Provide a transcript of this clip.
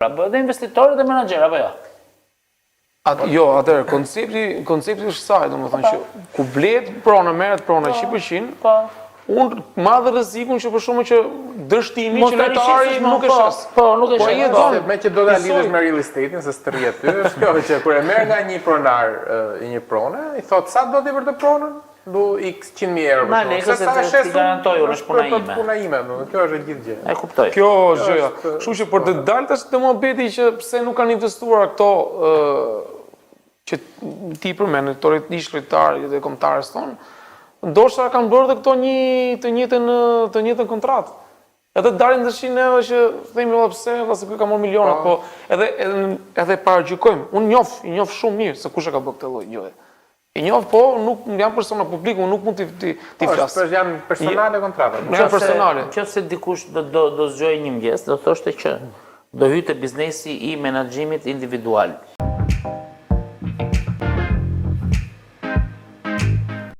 Pra bëhet dhe investitor dhe menaxher apo jo? At, jo, atëherë koncepti koncepti është saj, domethënë që ku blehet prona, merret prona 100%, Po. unë marr dhe rrezikun që për shkakun që dështimi Mos që ta lojtari rishesësh, nuk e po, shes. po, nuk e Po shes, ai e po. don. Se me që do ta Njësoj. lidhësh me real estate-in, se s'të rri aty, është kjo që kur e merr nga një pronar i një prone, i thot sa do ti për të pronën? Du x 100.000 euro Ma për shembull. lekë Se se sa të- e shes t'i garantoj unë, është puna për- për ime. Puna ime, domethënë kjo është e gjithë gjë. E kuptoj. Kjo është gjëja. është- Kështu që për të dalë tash te muhabeti që pse nuk kanë investuar këto ë që ti përmend, këto ish lojtarë dhe kombëtarës tonë, ndoshta kanë bërë dhe këto një të njëjtën të njëjtën kontratë. Edhe dalim tash neve që themi valla pse, valla se ky ka marrë miliona, po edhe edhe edhe paragjykojmë. Unë njoh, i njoh shumë mirë se kush e ka bërë këtë lloj gjëje. I njoh, po nuk janë persona publik, unë nuk mund t'i t'i t'i Po, flas. është janë personale kontratat. Janë personale. Nëse dikush do do do zgjojë një mëngjes, do thoshte që do hyjë te biznesi i menaxhimit individual.